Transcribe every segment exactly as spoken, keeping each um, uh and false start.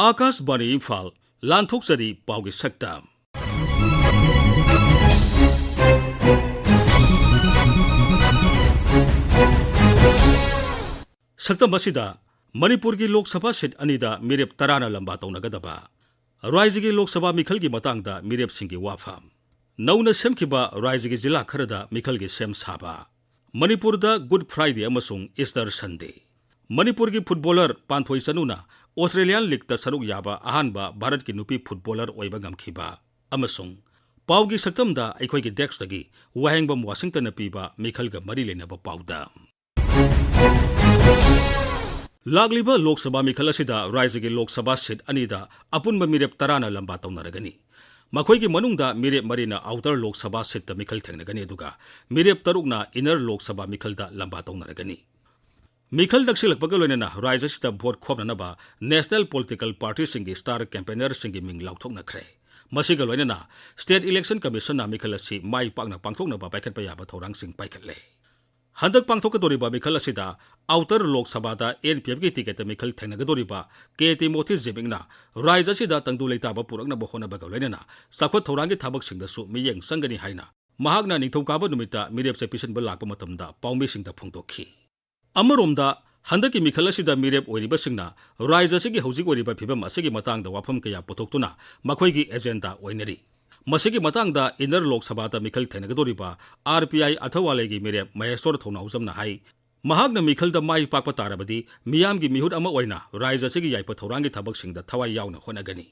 ꯑꯥꯀꯥꯁꯕꯥꯅꯤ ꯏꯝꯐꯥꯜ, ꯂꯥꯟꯊꯣꯛꯆꯔꯤ ꯄꯥꯎꯒꯤ ꯁꯛꯇꯝ꯫ ꯁꯛꯇꯝ ꯑꯁꯤꯗ ꯃꯅꯤꯄꯨꯔꯒꯤ ꯂꯣꯛ ꯁꯚꯥ ꯁꯤꯠ ꯑꯅꯤꯗ ꯃꯤꯔꯦꯞ ꯇꯔꯥꯅ ꯂꯝꯕꯥ ꯇꯧꯅꯒꯗꯕ ꯔꯥꯖ꯭ꯌꯒꯤ ꯂꯣꯛ ꯁꯚꯥ ꯃꯤꯈꯜꯒꯤ ꯃꯇꯥꯡꯗ ꯃꯤꯔꯦꯞꯁꯤꯡꯒꯤ ꯋꯥꯐꯝ꯫ ꯅꯧꯅ ꯁꯦꯝꯈꯤꯕ ꯔꯥꯖ꯭ꯌꯒꯤ ꯖꯤꯂꯥ ꯈꯔꯗ ꯃꯤꯈꯜꯒꯤ ꯁꯦꯝ ꯁꯥꯕ꯫ ꯃꯅꯤꯄꯨꯔꯗ Good Friday ꯑꯃꯁꯨꯡ Easter Sunday꯫ ꯃꯅꯤꯄꯨꯔꯒꯤ ꯐꯨꯠꯕꯣꯂꯔ ꯄꯥꯟꯊꯣꯏ ꯆꯅꯨꯅ ꯑꯣꯁꯇ꯭ꯔꯦꯂꯤꯌꯥꯟ ꯂꯤꯒꯇ ꯁꯔꯨꯛ ꯌꯥꯕ ꯑꯍꯥꯟꯕ ꯚꯥꯔꯠꯀꯤ ꯅꯨꯄꯤ ꯐꯨꯠꯕꯣꯂꯔ ꯑꯣꯏꯕ ꯉꯝꯈꯤꯕ꯫ ꯑꯃꯁꯨꯡ ꯄꯥꯎꯒꯤ ꯁꯛꯇꯝꯗ ꯑꯩꯈꯣꯏꯒꯤ ꯗꯦꯁ꯭ꯛꯇꯒꯤ ꯋꯥꯍꯦꯡꯕꯝ ꯋꯥꯁꯤꯡꯇꯟꯅ ꯄꯤꯕ ꯃꯤꯈꯜꯒ ꯃꯔꯤ ꯂꯩꯅꯕ ꯄꯥꯎꯗꯝ꯫ ꯂꯥꯛꯂꯤꯕ ꯂꯣꯛ ꯁꯚꯥ ꯃꯤꯈꯜ ꯑꯁꯤꯗ ꯔꯥꯖ꯭ꯌꯒꯤ ꯂꯣꯛ ꯁꯚꯥ ꯁꯤꯠ ꯑꯅꯤꯗ ꯑꯄꯨꯟꯕ ꯃꯤꯔꯦꯞ ꯇꯔꯥꯅ ꯂꯝꯕꯥ ꯇꯧꯅꯔꯒꯅꯤ꯫ ꯃꯈꯣꯏꯒꯤ ꯃꯅꯨꯡꯗ ꯃꯤꯔꯦꯞ ꯃꯔꯤꯅ ꯑꯥꯎꯇꯔ ꯂꯣꯛ ꯁꯚꯥ ꯁꯤꯠꯇ ꯃꯤꯈꯜ ꯊꯦꯡꯅꯒꯅꯤ, ꯑꯗꯨꯒ ꯃꯤꯔꯦꯞ ꯇꯔꯨꯛꯅ ꯏꯟꯅꯔ ꯂꯣꯛ ꯁꯚꯥ ꯃꯤꯈꯜꯗ ꯂꯝꯕꯥ ꯇꯧꯅꯔꯒꯅꯤ꯫ ꯃꯤꯈꯜ ꯅꯛꯁꯤꯜꯂꯛꯄꯒ ꯂꯣꯏꯅꯅ ꯔꯥꯖ꯭ꯌ ꯑꯁꯤꯗ ꯚꯣꯠ ꯈꯣꯝꯅꯅꯕ ꯅꯦꯁꯅꯦꯜ ꯄꯣꯂꯤꯇꯤꯀꯦꯜ ꯄꯥꯔꯇꯤꯁꯤꯡꯒꯤ ꯁ꯭ꯇꯥꯔ ꯀꯦꯝꯄꯦꯅꯔꯁꯤꯡꯒꯤ ꯃꯤꯡ ꯂꯥꯎꯊꯣꯛꯅꯈ꯭ꯔꯦ꯫ ꯃꯁꯤꯒ ꯂꯣꯏꯅꯅ ꯁ꯭ꯇꯦꯠ ꯏꯂꯦꯛꯁꯟ ꯀꯃꯤꯁꯟꯅ ꯃꯤꯈꯜ ꯑꯁꯤ ꯃꯥꯏ ꯄꯥꯛꯅ ꯄꯥꯡꯊꯣꯛꯅꯕ ꯄꯥꯏꯈꯠꯄ ꯌꯥꯕ ꯊꯧꯔꯥꯡꯁꯤꯡ ꯄꯥꯏꯈꯠꯂꯦ꯫ ꯍꯟꯗꯛ ꯄꯥꯡꯊꯣꯛꯀꯗꯧꯔꯤꯕ ꯃꯤꯈꯜ ꯑꯁꯤꯗ ꯑꯥꯎꯇꯔ ꯂꯣꯛ ꯁꯚꯥꯗ ꯑꯦꯟ ꯄꯤ ꯑꯦꯐꯀꯤ ꯇꯤꯀꯦꯠꯇ ꯃꯤꯈꯜ ꯊꯦꯡꯅꯒꯗꯧꯔꯤꯕ ꯀꯦ ꯇꯤꯃꯣꯊꯤ ꯖꯤꯃꯤꯛꯅ ꯔꯥꯖ꯭ꯌ ꯑꯁꯤꯗ ꯇꯪꯗꯨ ꯂꯩꯇꯥꯕ ꯄꯨꯔꯛꯅꯕ ꯍꯣꯠꯅꯕꯒ ꯂꯣꯏꯅꯅ ꯆꯥꯎꯈꯠ ꯊꯧꯔꯥꯡꯒꯤ ꯊꯕꯛꯁꯤꯡꯗꯁꯨ ꯃꯤꯠꯌꯦꯡ ꯆꯪꯒꯅꯤ ꯍꯥꯏꯅ ꯃꯍꯥꯛꯅ ꯅꯤꯡꯊꯧꯀꯥꯕ ꯅꯨꯃꯤꯠꯇ ꯃꯤꯔꯦꯞꯁꯦ ꯄꯤꯁꯤꯟꯕ ꯂꯥꯛꯄ ꯃꯇꯝꯗ ꯄꯥꯎꯃꯤꯁꯤꯡꯗ ꯐꯣꯡꯗꯣꯛꯈꯤ꯫ ꯑꯃꯔꯣꯝꯗ, ꯍꯟꯗꯛꯀꯤ ꯃꯤꯈꯜ ꯑꯁꯤꯗ ꯃꯤꯔꯦꯞ ꯑꯣꯏꯔꯤꯕꯁꯤꯡꯅ ꯔꯥꯖ꯭ꯌ ꯑꯁꯤꯒꯤ ꯍꯧꯖꯤꯛ ꯑꯣꯏꯔꯤꯕ ꯐꯤꯕꯝ ꯑꯁꯤꯒꯤ ꯃꯇꯥꯡꯗ ꯋꯥꯐꯝ ꯀꯌꯥ ꯄꯨꯊꯣꯛꯇꯨꯅ ꯃꯈꯣꯏꯒꯤ ꯑꯦꯖꯦꯟꯗꯥ ꯑꯣꯏꯅꯔꯤ꯫ ꯃꯁꯤꯒꯤ ꯃꯇꯥꯡꯗ ꯏꯟꯅꯔ ꯂꯣꯛ ꯁꯚꯥꯗ ꯃꯤꯈꯜ ꯊꯦꯡꯅꯒꯗꯧꯔꯤꯕ ꯑꯥꯔ ꯄꯤ ꯑꯥꯏ ꯑꯊꯋꯥꯂꯦꯒꯤ ꯃꯤꯔꯦꯞ ꯃꯍꯦꯁ꯭ꯋꯔ ꯊꯧꯅꯥꯎꯖꯝꯅ ꯍꯥꯏ, ꯃꯍꯥꯛꯅ ꯃꯤꯈꯜꯗ ꯃꯥꯏ ꯄꯥꯛꯄ ꯇꯥꯔꯕꯗꯤ ꯃꯤꯌꯥꯝꯒꯤ ꯃꯤꯍꯨꯠ ꯑꯃ ꯑꯣꯏꯅ ꯔꯥꯖ꯭ꯌ ꯑꯁꯤꯒꯤ ꯌꯥꯏꯐ ꯊꯧꯔꯥꯡꯒꯤ ꯊꯕꯛꯁꯤꯡꯗ ꯊꯋꯥꯏ ꯌꯥꯎꯅ ꯍꯣꯠꯅꯒꯅꯤ꯫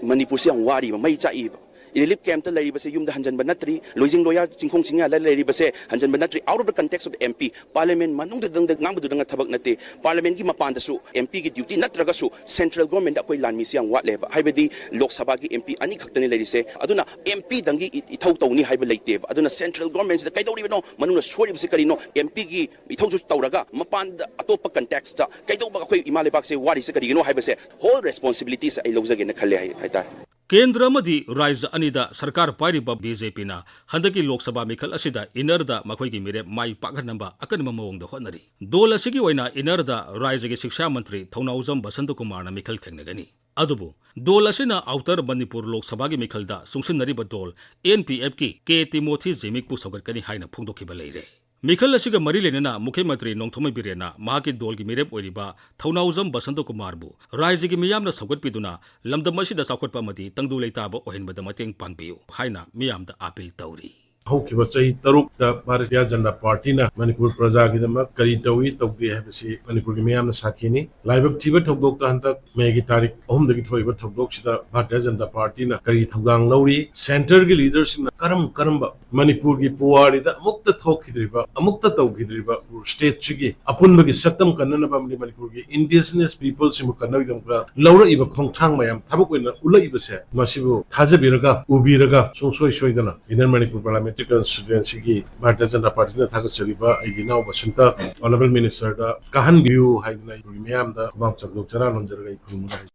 ꯃꯅꯤꯄꯨꯔꯁꯤ ꯌꯥꯝ ꯋꯥꯔꯤꯕ, ꯃꯩ ꯆꯥꯛꯏꯕ꯫ ꯔꯤꯂꯤꯐ ꯀꯦꯝꯞꯇ ꯂꯩꯔꯤꯕꯁꯦ ꯌꯨꯝꯗ ꯍꯟꯖꯟꯕ ꯅꯠꯇ꯭ꯔꯤ, ꯂꯣꯏꯖꯤꯡ ꯂꯣꯌꯥ ꯆꯤꯡꯈꯣꯡ ꯆꯤꯡꯌꯥꯗ ꯂꯩꯔꯤꯕꯁꯦ ꯍꯟꯖꯟꯕ ꯅꯠꯇ꯭ꯔꯤ꯫ Out of the context of the M P, parliament ꯃꯅꯨꯡꯗꯨꯗꯪꯗ ꯉꯥꯡꯕꯗꯨꯗꯪꯅ ꯊꯕꯛ ꯅꯠꯇꯦ꯫ ꯄꯥꯔꯂꯤꯌꯥꯃꯦꯟꯒꯤ ꯃꯄꯥꯟꯗꯁꯨ M P ꯒꯤ ꯗ꯭ꯌꯨꯇꯤ ꯅꯠꯇ꯭ꯔꯒꯁꯨ ꯁꯦꯟꯇ꯭ꯔꯦꯜ ꯒꯣꯔꯃꯦꯟꯗ ꯑꯩꯈꯣꯏ ꯂꯥꯟꯃꯤꯁꯤ ꯌꯥꯝ ꯋꯥꯠꯂꯦꯕ꯫ ꯍꯥꯏꯕꯗꯤ ꯂꯣꯛ ꯁꯚꯥꯒꯤ M P ꯑꯅꯤꯈꯛꯇꯅꯤ ꯂꯩꯔꯤꯁꯦ꯫ ꯑꯗꯨꯅ M P ꯗꯪꯒꯤ ꯏ-, ꯏꯊꯧ ꯇꯧꯅꯤ ꯍꯥꯏꯕ ꯂꯩꯇꯦꯕ꯫ ꯑꯗꯨꯅ ꯁꯦꯟꯇ꯭ꯔꯦꯜ ꯒꯣꯔꯃꯦꯟꯁꯤꯗ ꯀꯩꯗꯧꯔꯤꯕꯅꯣ, ꯃꯅꯨꯡꯗ ꯁꯣꯏꯔꯤꯕꯁꯤ ꯀꯔꯤꯅꯣ, M P ꯒꯤ ꯏꯊꯧꯁꯨ ꯇꯧꯔꯒ ꯃꯄꯥꯟꯗ ꯑꯇꯣꯞꯄ ꯀꯟꯇꯦꯛꯁꯇ ꯀꯩꯗꯧꯕ ꯑꯩꯈꯣꯏ ꯏꯃꯥ ꯂꯩꯕꯥꯛꯁꯦ ꯋꯥꯔꯤꯁꯦ ꯀꯔꯤꯒꯤꯅꯣ ꯍꯥꯏꯕꯁꯦ ꯍꯣꯜ ꯔꯦꯁꯄꯣꯟꯁꯤꯕꯤꯂꯤꯇꯤꯁꯦ ꯑꯩ ꯂꯧꯖꯒꯦꯅ ꯈꯜꯂꯦ ꯍꯥꯏ, ꯍꯥꯏꯇꯥꯔꯦ꯫ ꯀꯦꯟꯗ꯭ꯔ ꯑꯃꯗꯤ ꯔꯥꯖ꯭ꯌ ꯑꯅꯤꯗ ꯁꯔꯀꯥꯔ ꯄꯥꯏꯔꯤꯕ ꯕꯤ ꯖꯦ ꯄꯤꯅ ꯍꯟꯗꯛꯀꯤ ꯂꯣꯛ ꯁꯚꯥ ꯃꯤꯈꯜ ꯑꯁꯤꯗ ꯏꯟꯅꯔꯗ ꯃꯈꯣꯏꯒꯤ ꯃꯤꯔꯦꯞ ꯃꯥꯏ ꯄꯥꯛꯍꯟꯅꯕ ꯑꯀꯟꯕ ꯃꯑꯣꯡꯗ ꯍꯣꯠꯅꯔꯤ꯫ ꯗꯣꯜ ꯑꯁꯤꯒꯤ ꯑꯣꯏꯅ ꯏꯟꯅꯔꯗ ꯔꯥꯖ꯭ꯌꯒꯤ ꯁꯤꯛꯁꯥ ꯃꯟꯇ꯭ꯔꯤ ꯊꯧꯅꯥꯎꯖꯝ ꯕꯁꯟꯇ ꯀꯨꯃꯥꯔꯅ ꯃꯤꯈꯜ ꯊꯦꯡꯅꯒꯅꯤ꯫ ꯑꯗꯨꯕꯨ ꯗꯣꯜ ꯑꯁꯤꯅ ꯑꯥꯎꯇꯔ ꯃꯅꯤꯄꯨꯔ ꯂꯣꯛ ꯁꯚꯥꯒꯤ ꯃꯤꯈꯜꯗ ꯆꯨꯡꯁꯤꯟꯅꯔꯤꯕ ꯗꯣꯜ ꯑꯦꯟ ꯄꯤ ꯑꯦꯐꯀꯤ ꯀꯦ ꯇꯤꯃꯣꯊꯤ ꯖꯦꯃꯤꯛꯄꯨ ꯁꯧꯒꯠꯀꯅꯤ ꯍꯥꯏꯅ ꯐꯣꯡꯗꯣꯛꯈꯤꯕ ꯂꯩꯔꯦ꯫ ꯃꯤꯈꯜ ꯑꯁꯤꯒ ꯃꯔꯤ ꯂꯩꯅꯅ ꯃꯨꯈ꯭ꯌ ꯃꯟꯇ꯭ꯔꯤ ꯅꯣꯡꯊꯣꯝꯕꯝ ꯕꯤꯔꯦꯟꯅ ꯃꯍꯥꯛꯀꯤ ꯗꯣꯜꯒꯤ ꯃꯤꯔꯦꯞ ꯑꯣꯏꯔꯤꯕ ꯊꯧꯅꯥꯎꯖꯝ ꯕꯁꯟꯇ ꯀꯨꯃꯥꯔꯕꯨ ꯔꯥꯖ꯭ꯌꯒꯤ ꯃꯤꯌꯥꯝꯅ ꯁꯧꯒꯠꯄꯤꯗꯨꯅ ꯂꯝꯗꯝ ꯑꯁꯤꯗ ꯆꯥꯎꯈꯠꯄ ꯑꯃꯗꯤ ꯇꯪꯗꯨ ꯂꯩꯇꯥꯕ ꯑꯣꯏꯍꯟꯕꯗ ꯃꯇꯦꯡ ꯄꯥꯡꯕꯤꯌꯨ ꯍꯥꯏꯅ ꯃꯤꯌꯥꯝꯗ ꯑꯥꯄꯤꯜ ꯇꯧꯔꯤ꯫ ꯍꯧꯈꯤꯕ ꯆꯍꯤ ꯇꯔꯨꯛꯇ ꯚꯥꯔꯇꯤꯌ ꯖꯅꯇꯥ ꯄꯥꯔꯇꯤꯅ ꯃꯅꯤꯄꯨꯔ ꯄ꯭ꯔꯖꯥꯒꯤꯗꯃꯛ ꯀꯔꯤ ꯇꯧꯏ ꯇꯧꯗꯦ ꯍꯥꯏꯕꯁꯤ ꯃꯅꯤꯄꯨꯔꯒꯤ ꯃꯤꯌꯥꯝꯅ ꯁꯥꯈꯤꯅꯤ꯫ ꯂꯥꯏꯕꯛ ꯊꯤꯕ ꯊꯧꯗꯣꯛꯇ ꯍꯟꯗꯛ ꯃꯦꯒꯤ ꯇꯥꯔꯤꯛ ꯑꯍꯨꯝꯗꯒꯤ ꯊꯣꯛꯏꯕ ꯊꯧꯗꯣꯛꯁꯤꯗ ꯚꯥꯔꯇꯤꯌ ꯖꯅꯇꯥ ꯄꯥꯔꯇꯤꯅ ꯀꯔꯤ ꯊꯧꯗꯥꯡ ꯂꯧꯔꯤ, ꯁꯦꯟꯇꯔꯒꯤ ꯂꯤꯗꯔꯁꯤꯡꯅ ꯀꯔꯝ ꯀꯔꯝꯕ ꯃꯅꯤꯄꯨꯔꯒꯤ ꯄꯨꯋꯥꯔꯤꯗ ꯑꯃꯨꯛꯇ ꯊꯣꯛꯈꯤꯗ꯭ꯔꯤꯕ, ꯑꯃꯨꯛꯇ ꯇꯧꯈꯤꯗ꯭ꯔꯤꯕ ꯁ꯭ꯇꯦꯠꯁꯤꯒꯤ ꯑꯄꯨꯟꯕꯒꯤ ꯁꯛꯇꯝ ꯀꯟꯅꯅꯕ ꯑꯃꯗꯤ ꯃꯅꯤꯄꯨꯔꯒꯤ ꯏꯟꯗꯤꯖꯤꯅꯁ ꯄꯤꯄꯜꯁꯤꯡꯕꯨ ꯀꯟꯅꯕꯒꯤꯗꯃꯛꯇ ꯂꯧꯔꯛꯏꯕ ꯈꯣꯡꯊꯥꯡ ꯃꯌꯥꯝ ꯊꯕꯛ ꯑꯣꯏꯅ ꯎꯠꯂꯛꯏꯕꯁꯦ, ꯃꯁꯤꯕꯨ ꯊꯥꯖꯕꯤꯔꯒ, ꯎꯕꯤꯔꯒ, ꯁꯨꯡꯁꯣꯏ ꯁꯣꯏꯗꯅ Inner Manipur Parliamentary Constituencyꯒꯤ Bharatiya Janata ꯄꯥꯔꯇꯤꯅ ꯊꯥꯒꯠꯆꯔꯤꯕ ꯑꯩꯒꯤ ꯏꯅꯥꯎ ꯕꯁꯟꯇ Honourable Ministerꯗ ꯀꯥꯍꯟꯕꯤꯌꯨ ꯍꯥꯏꯗꯅ ꯑꯩꯈꯣꯏꯒꯤ ꯃꯤꯌꯥꯝꯗ ꯈꯨꯕꯥꯛ ꯆꯥꯎꯗꯣꯛ ꯆꯔꯥ ꯅꯣꯟꯖꯔꯒ ꯑꯩ ꯈꯨꯔꯨꯝꯕ ꯍꯥꯏꯖꯔꯤ꯫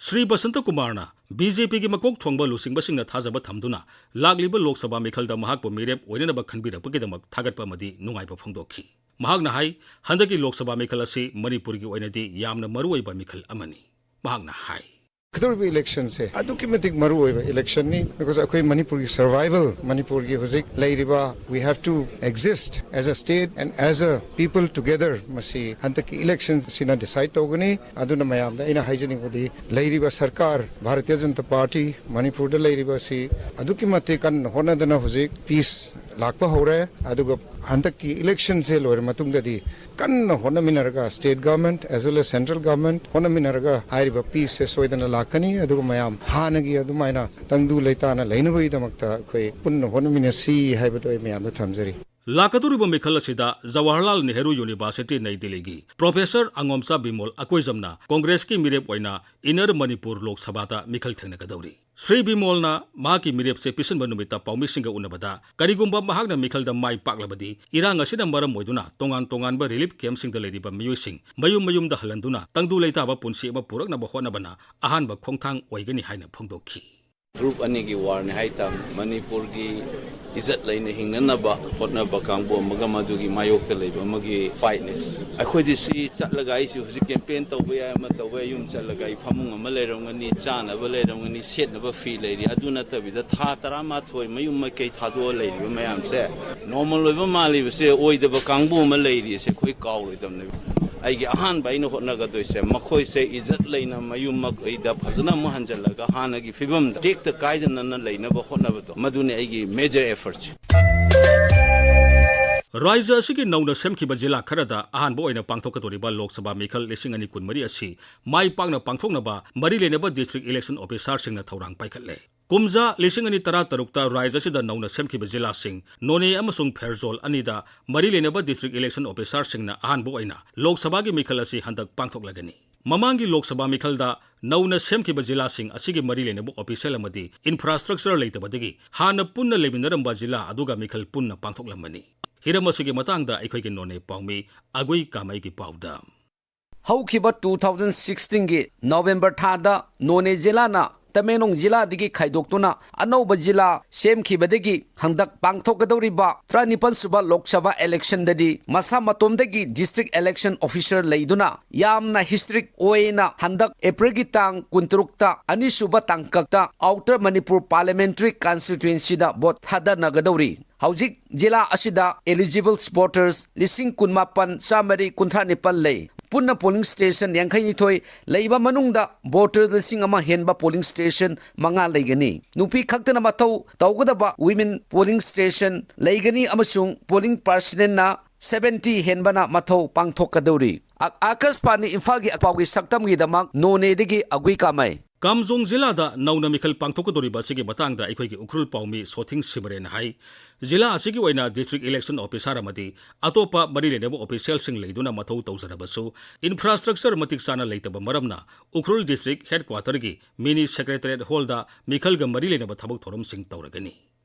ꯁ꯭ꯔꯤ ꯕꯁꯟꯇ ꯀꯨꯃꯥꯔꯅ ꯕꯤ ꯖꯦ ꯄꯤꯒꯤ ꯃꯀꯣꯛ ꯊꯣꯡꯕ ꯂꯨꯆꯤꯡꯕꯁꯤꯡꯅ ꯊꯥꯖꯕ ꯊꯝꯗꯨꯅ ꯂꯥꯛꯂꯤꯕ ꯂꯣꯛ ꯁꯚꯥ ꯃꯤꯈꯜꯗ ꯃꯍꯥꯛꯄꯨ ꯃꯤꯔꯦꯞ ꯑꯣꯏꯅꯅꯕ ꯈꯟꯕꯤꯔꯛꯄꯒꯤꯗꯃꯛ ꯊꯥꯒꯠꯄ ꯑꯃꯗꯤ ꯅꯨꯡꯉꯥꯏꯕ ꯐꯣꯡꯗꯣꯛꯈꯤ꯫ ꯃꯍꯥꯛꯅ ꯍꯥꯏ, ꯍꯟꯗꯛꯀꯤ ꯂꯣꯛ ꯁꯚꯥ ꯃꯤꯈꯜ ꯑꯁꯤ ꯃꯅꯤꯄꯨꯔꯒꯤ ꯑꯣꯏꯅꯗꯤ ꯌꯥꯝꯅ ꯃꯔꯨꯑꯣꯏꯕ ꯃꯤꯈꯜ ꯑꯃꯅꯤ꯫ ꯃꯍꯥꯛꯅ ꯍꯥꯏ꯫ ꯂꯥꯛꯀꯗꯧꯔꯤꯕ electionꯁꯦ ꯑꯗꯨꯛꯀꯤ ꯃꯇꯤꯛ ꯃꯔꯨ ꯑꯣꯏꯕ electionꯅꯤ, because ꯑꯩꯈꯣꯏ ꯃꯅꯤꯄꯨꯔꯒꯤ survival, ꯃꯅꯤꯄꯨꯔꯒꯤ ꯍꯧꯖꯤꯛ ꯂꯩꯔꯤꯕ, we have to exist as a state and as a people together, ꯃꯁꯤ ꯍꯟꯗꯛꯀꯤ electionꯁꯤꯅ decide ꯇꯧꯒꯅꯤ꯫ ꯑꯗꯨꯅ ꯃꯌꯥꯝꯗ ꯑꯩꯅ ꯍꯥꯏꯖꯅꯤꯡꯕꯗꯤ, ꯂꯩꯔꯤꯕ ꯁꯔꯀꯥꯔ, ꯚꯥꯔꯇꯤꯌ ꯖꯅꯇꯥ ꯄꯥꯔꯇꯤ ꯃꯅꯤꯄꯨꯔꯗ ꯂꯩꯔꯤꯕ ꯑꯁꯤ ꯑꯗꯨꯛꯀꯤ ꯃꯇꯤꯛ ꯀꯟꯅ ꯍꯣꯠꯅꯗꯅ ꯍꯧꯖꯤꯛ peace ꯂꯥꯛꯄ ꯍꯧꯔꯦ꯫ ꯑꯗꯨꯒ ꯍꯟꯗꯛꯀꯤ electionꯁꯦ ꯂꯣꯏꯔ ꯃꯇꯨꯡꯗꯗꯤ ꯀꯟꯅ ꯍꯣꯠꯅꯃꯤꯟꯅꯔꯒ, state government as well as central government ꯍꯣꯠꯅꯃꯤꯟꯅꯔꯒ ꯍꯥꯏꯔꯤꯕ peaceꯁꯦ ꯁꯣꯏꯗꯅ ꯂꯥꯛꯀꯅꯤ꯫ ꯑꯗꯨꯒ ꯃꯌꯥꯝ ꯍꯥꯟꯅꯒꯤ ꯑꯗꯨꯃꯥꯏꯅ ꯇꯪꯗꯨ ꯂꯩꯇꯥꯅ ꯂꯩꯅꯕꯒꯤꯗꯃꯛꯇ ꯑꯩꯈꯣꯏ ꯄꯨꯟꯅ ꯍꯣꯠꯅꯃꯤꯟꯅꯁꯤ ꯍꯥꯏꯕꯗꯣ ꯑꯩ ꯃꯌꯥꯝꯗ ꯊꯝꯖꯔꯤ꯫ ꯂꯥꯛꯀꯗꯧꯔꯤꯕ ꯃꯤꯈꯜ ꯑꯁꯤꯗ ꯖꯋꯥꯍꯔꯂꯥꯜ ꯅꯦꯍꯔꯨ ꯌꯨꯅꯤꯚꯔꯁꯤꯇꯤ, ꯅꯩ ꯗꯤꯜꯂꯤꯒꯤ ꯄ꯭ꯔꯣꯐꯦꯁꯔ ꯑꯉꯣꯝꯆꯥ ꯕꯤꯃꯣꯜ ꯑꯀꯣꯏꯖꯝꯅ ꯀꯣꯡꯒ꯭ꯔꯦꯁꯀꯤ ꯃꯤꯔꯦꯞ ꯑꯣꯏꯅ ꯏꯟꯅꯔ ꯃꯅꯤꯄꯨꯔ ꯂꯣꯛ ꯁꯚꯥꯗ ꯃꯤꯈꯜ ꯊꯦꯡꯅꯒꯗꯧꯔꯤ꯫ ꯁ꯭ꯔꯤ ꯕꯤꯃꯣꯜꯅ ꯃꯍꯥꯛꯀꯤ ꯃꯤꯔꯦꯞꯁꯦ ꯄꯤꯁꯤꯟꯕ ꯅꯨꯃꯤꯠꯇ ꯄꯥꯎꯃꯤꯁꯤꯡꯒ ꯎꯅꯕꯗ, ꯀꯔꯤꯒꯨꯝꯕ ꯃꯍꯥꯛꯅ ꯃꯤꯈꯜꯗ ꯃꯥꯏ ꯄꯥꯛꯂꯕꯗꯤ, ꯏꯔꯥꯡ ꯑꯁꯤꯅ ꯃꯔꯝ ꯑꯣꯏꯗꯨꯅ ꯇꯣꯉꯥꯟ ꯇꯣꯉꯥꯟꯕ ꯔꯤꯂꯤꯐ ꯀꯦꯝꯞꯁꯤꯡꯗ ꯂꯩꯔꯤꯕ ꯃꯤꯑꯣꯏꯁꯤꯡ ꯃꯌꯨꯝ ꯃꯌꯨꯝꯗ ꯍꯜꯍꯟꯗꯨꯅ ꯇꯪꯗꯨ ꯂꯩꯇꯥꯕ ꯄꯨꯟꯁꯤ ꯑꯃ ꯄꯨꯔꯛꯅꯕ ꯍꯣꯠꯅꯕꯅ ꯑꯍꯥꯟꯕ ꯈꯣꯡꯊꯥꯡ ꯑꯣꯏꯒꯅꯤ ꯍꯥꯏꯅ ꯐꯣꯡꯗꯣꯛꯈꯤ꯫ ꯒ꯭ꯔꯨꯞ ꯑꯅꯤꯒꯤ ꯋꯥꯔꯅꯤ ꯍꯥꯏꯇꯥꯔꯦ꯫ ꯃꯅꯤꯄꯨꯔꯒꯤ ꯏꯖꯠ ꯂꯩꯅ ꯍꯤꯡꯅꯅꯕ ꯍꯣꯠꯅꯕ ꯀꯥꯡꯕꯨ ꯑꯃꯒ ꯃꯗꯨꯒꯤ ꯃꯥꯌꯣꯛꯇ ꯂꯩꯕ ꯑꯃꯒꯤ ꯐꯥꯏꯠꯅꯤ꯫ ꯑꯩꯈꯣꯏꯗꯤ ꯁꯤ ꯆꯠꯂꯒ ꯑꯩꯁꯨ ꯍꯧꯖꯤꯛ ꯀꯦꯝꯄꯦꯟ ꯇꯧꯕ ꯌꯥꯏ, ꯑꯃ ꯇꯧꯕ ꯌꯥꯏ, ꯌꯨꯝ ꯆꯠꯂꯒ ꯑꯩ ꯐꯃꯨꯡ ꯑꯃ ꯂꯩꯔꯝꯒꯅꯤ, ꯆꯥꯅꯕ ꯂꯩꯔꯝꯒꯅꯤ, ꯁꯦꯠꯅꯕ ꯐꯤ ꯂꯩꯔꯤ꯫ ꯑꯗꯨ ꯅꯠꯇꯕꯤꯗ ꯊꯥ ꯇꯔꯥꯃꯥꯊꯣꯏ ꯃꯌꯨꯝ ꯃꯀꯩ ꯊꯥꯗꯣꯛꯑ ꯂꯩꯔꯤꯕ ꯃꯌꯥꯝꯁꯦ ꯅꯣꯔꯃꯦꯜ ꯑꯣꯏꯕ ꯃꯥꯜꯂꯤꯕꯁꯦ ꯑꯣꯏꯗꯕ ꯀꯥꯡꯕꯨ ꯑꯃ ꯂꯩꯔꯤꯁꯦ ꯑꯩꯈꯣꯏ ꯀꯥꯎꯔꯣꯏꯗꯕꯅꯦꯕ꯫ ꯑꯩꯒꯤ ꯑꯍꯥꯟꯕ ꯑꯩꯅ ꯍꯣꯠꯅꯒꯗꯣꯏꯁꯦ ꯃꯈꯣꯏꯁꯦ ꯏꯖꯠ ꯂꯩꯅ ꯃꯌꯨꯝ ꯃꯀꯩꯗ ꯐꯖꯅ ꯑꯃꯨꯛ ꯍꯟꯖꯤꯜꯂꯒ ꯍꯥꯟꯅꯒꯤ ꯐꯤꯕꯝꯗ ꯇꯦꯛꯇ ꯀꯥꯏꯗꯅ ꯂꯩꯅꯕ ꯍꯣꯠꯅꯕꯗꯣ, ꯃꯗꯨꯅꯤ ꯑꯩꯒꯤ ꯃꯦꯖꯔ ꯑꯦꯐꯔꯠꯁꯦ꯫ ꯔꯥꯖ꯭ꯌ ꯑꯁꯤꯒꯤ ꯅꯧꯅ ꯁꯦꯝꯈꯤꯕ ꯖꯤꯂꯥ ꯈꯔꯗ ꯑꯍꯥꯟꯕ ꯑꯣꯏꯅ ꯄꯥꯡꯊꯣꯛꯀꯗꯧꯔꯤꯕ ꯂꯣꯛ ꯁꯚꯥ ꯃꯤꯈꯜ ꯂꯤꯁꯤꯡ ꯑꯅꯤ ꯀꯨꯟꯃꯔꯤ ꯑꯁꯤ ꯃꯥꯏ ꯄꯥꯛꯅ ꯄꯥꯡꯊꯣꯛꯅꯕ ꯃꯔꯤ ꯂꯩꯅꯕ ꯗꯤꯁꯇ꯭ꯔꯤꯛ ꯏꯂꯦꯛꯁꯟ ꯑꯣꯐꯤꯁꯥꯔꯁꯤꯡꯅ ꯊꯧꯔꯥꯡ ꯄꯥꯏꯈꯠꯂꯦ꯫ ꯀꯨꯝꯖꯥ ꯂꯤꯁꯤꯡ ꯑꯅꯤ ꯇꯔꯥꯇꯔꯨꯛꯇ ꯔꯥꯖ꯭ꯌ ꯑꯁꯤꯗ ꯅꯧꯅ ꯁꯦꯝꯈꯤꯕ ꯖꯤꯂꯥꯁꯤꯡ ꯅꯣꯅꯦ ꯑꯃꯁꯨꯡ ꯐꯦꯔꯖꯣꯜ ꯑꯅꯤꯗ ꯃꯔꯤ ꯂꯩꯅꯕ ꯗꯤꯁꯇ꯭ꯔꯤꯛ ꯏꯂꯦꯛꯁꯟ ꯑꯣꯐꯤꯁꯥꯔꯁꯤꯡꯅ ꯑꯍꯥꯟꯕ ꯑꯣꯏꯅ ꯂꯣꯛ ꯁꯚꯥꯒꯤ ꯃꯤꯈꯜ ꯑꯁꯤ ꯍꯟꯗꯛ ꯄꯥꯡꯊꯣꯛꯂꯒꯅꯤ꯫ ꯃꯃꯥꯡꯒꯤ ꯂꯣꯛ ꯁꯚꯥ ꯃꯤꯈꯜꯗ ꯅꯧꯅ ꯁꯦꯝꯈꯤꯕ ꯖꯤꯂꯥꯁꯤꯡ ꯑꯁꯤꯒꯤ ꯃꯔꯤ ꯂꯩꯅꯕ ꯑꯣꯐꯤꯁꯤꯌꯦꯜ ꯑꯃꯗꯤ ꯏꯟꯐ꯭ꯔꯥꯁ꯭ꯇ꯭ꯔꯛꯆꯔ ꯂꯩꯇꯕꯗꯒꯤ ꯍꯥꯟꯅ ꯄꯨꯟꯅ ꯂꯩꯃꯤꯟꯅꯔꯝꯕ ꯖꯤꯂꯥ ꯑꯗꯨꯒ ꯃꯤꯈꯜ ꯄꯨꯟꯅ ꯄꯥꯡꯊꯣꯛꯂꯝꯕꯅꯤ꯫ ꯍꯤꯔꯝ ꯑꯁꯤꯒꯤ ꯃꯇꯥꯡꯗ ꯑꯩꯈꯣꯏꯒꯤ ꯅꯣꯅꯦ ꯄꯥꯎꯃꯤ ꯑꯒꯨꯏ ꯀꯥꯃꯩꯒꯤ ꯄꯥꯎꯗ꯫ ꯍꯧꯈꯤꯕ two thousand sixteen ꯒꯤ ꯅꯣꯕꯦꯝꯕꯔ ꯊꯥꯗ ꯅꯣꯅꯦ ꯖꯤꯂꯥꯅ ꯇꯃꯦꯡꯂꯣꯡ ꯖꯤꯂꯥꯗꯒꯤ ꯈꯥꯏꯗꯣꯛꯇꯨꯅ ꯑꯅꯧꯕ ꯖꯤꯂꯥ ꯁꯦꯝꯈꯤꯕꯗꯒꯤ ꯍꯟꯗꯛ ꯄꯥꯡꯊꯣꯛꯀꯗꯧꯔꯤꯕ ꯇꯔꯥꯅꯤꯄꯥꯟ ꯁꯨꯕ ꯂꯣꯛ ꯁꯚꯥ ꯏꯂꯦꯛꯁꯟꯗꯗꯤ ꯃꯁꯥ ꯃꯇꯣꯝꯗꯒꯤ ꯗꯤꯁꯇ꯭ꯔꯤꯛ ꯏꯂꯦꯛꯁꯟ ꯑꯣꯐꯤꯁꯔ ꯂꯩꯗꯨꯅ ꯌꯥꯝꯅ ꯍꯤꯁꯇ꯭ꯔꯤꯛ ꯑꯣꯏꯅ ꯍꯟꯗꯛ ꯑꯦꯄ꯭ꯔꯤꯜꯒꯤ ꯇꯥꯡ ꯀꯨꯟꯇꯔꯨꯛꯇ ꯑꯅꯤꯁꯨꯕ ꯇꯥꯡꯀꯛꯇ ꯑꯥꯎꯇꯔ ꯃꯅꯤꯄꯨꯔ ꯄꯥꯔꯂꯤꯌꯥꯃꯦꯟꯇꯔꯤ ꯀꯟꯁꯇꯤꯇ꯭ꯋꯦꯟꯁꯤꯗ ꯚꯣꯠ ꯊꯥꯗꯅꯒꯗꯧꯔꯤ꯫ ꯍꯧꯖꯤꯛ ꯖꯤꯂꯥ ꯑꯁꯤꯗ ꯑꯦꯂꯤꯖꯤꯕꯜ ꯚꯣꯇꯔꯁ ꯂꯤꯁꯤꯡ ꯀꯨꯟꯃꯥꯄꯟ ꯆꯥꯃꯔꯤ ꯀꯨꯟꯊ꯭ꯔꯥ ꯅꯤꯄꯥꯟ ꯂꯩ꯫ ꯄꯨꯟꯅ ꯄꯣꯂꯤꯡ ꯁ꯭ꯇꯦꯁꯟ ꯌꯥꯡꯈꯩꯅꯤꯊꯣꯏ ꯂꯩꯕ ꯃꯅꯨꯡꯗ ꯚꯣꯇꯔ ꯂꯤꯁꯤꯡ ꯑꯃ ꯍꯦꯟꯕ ꯄꯣꯂꯤꯡ ꯁ꯭ꯇꯦꯁꯟ ꯃꯉꯥ ꯂꯩꯒꯅꯤ꯫ ꯅꯨꯄꯤ ꯈꯛꯇꯅ ꯃꯊꯧ ꯇꯧꯒꯗꯕ ꯋꯤꯃꯦꯟ ꯄꯣꯂꯤꯡ ꯁ꯭ꯇꯦꯁꯟ ꯂꯩꯒꯅꯤ ꯑꯃꯁꯨꯡ ꯄꯣꯂꯤꯡ ꯄꯥꯔꯁꯅꯦꯜꯅ seventy ꯍꯦꯟꯕꯅ ꯃꯊꯧ ꯄꯥꯡꯊꯣꯛꯀꯗꯧꯔꯤ꯫ ꯑ-, ꯑꯥꯀꯥꯁꯕꯥꯅꯤ ꯏꯝꯐꯥꯜꯒꯤ ꯄꯥꯎꯒꯤ ꯁꯛꯇꯝꯒꯤꯗꯃꯛ ꯅꯣꯅꯦꯗꯒꯤ ꯑꯒꯨꯏ ꯀꯥꯃꯩ꯫ ꯀꯥꯝꯖꯣꯡ ꯖꯤꯂꯥꯗ ꯅꯧꯅ ꯃꯤꯈꯜ ꯄꯥꯡꯊꯣꯛꯀꯗꯧꯔꯤꯕ ꯑꯁꯤꯒꯤ ꯃꯇꯥꯡꯗ ꯑꯩꯈꯣꯏꯒꯤ ꯎꯈ꯭ꯔꯨꯜ ꯄꯥꯎꯃꯤ ꯁꯣꯊꯤꯡ ꯁꯤꯃꯔꯦꯟꯅ ꯍꯥꯏ, ꯖꯤꯂꯥ ꯑꯁꯤꯒꯤ ꯑꯣꯏꯅ district election officer ꯑꯃꯗꯤ ꯑꯇꯣꯞꯄ ꯃꯔꯤ ꯂꯩꯅꯕ officialꯁꯤꯡ ꯂꯩꯗꯨꯅ ꯃꯊꯧ ꯇꯧꯖꯔꯕꯁꯨ, infrastructure ꯃꯇꯤꯛ ꯆꯥꯅ ꯂꯩꯇꯕ ꯃꯔꯝꯅ ꯎꯈ꯭ꯔꯨꯜ district headquarterꯒꯤ mini secretariat hallꯗ ꯃꯤꯈꯜꯒ ꯃꯔꯤ ꯂꯩꯅꯕ ꯊꯕꯛ ꯊꯧꯔꯝꯁꯤꯡ ꯇꯧꯔꯒꯅꯤ꯫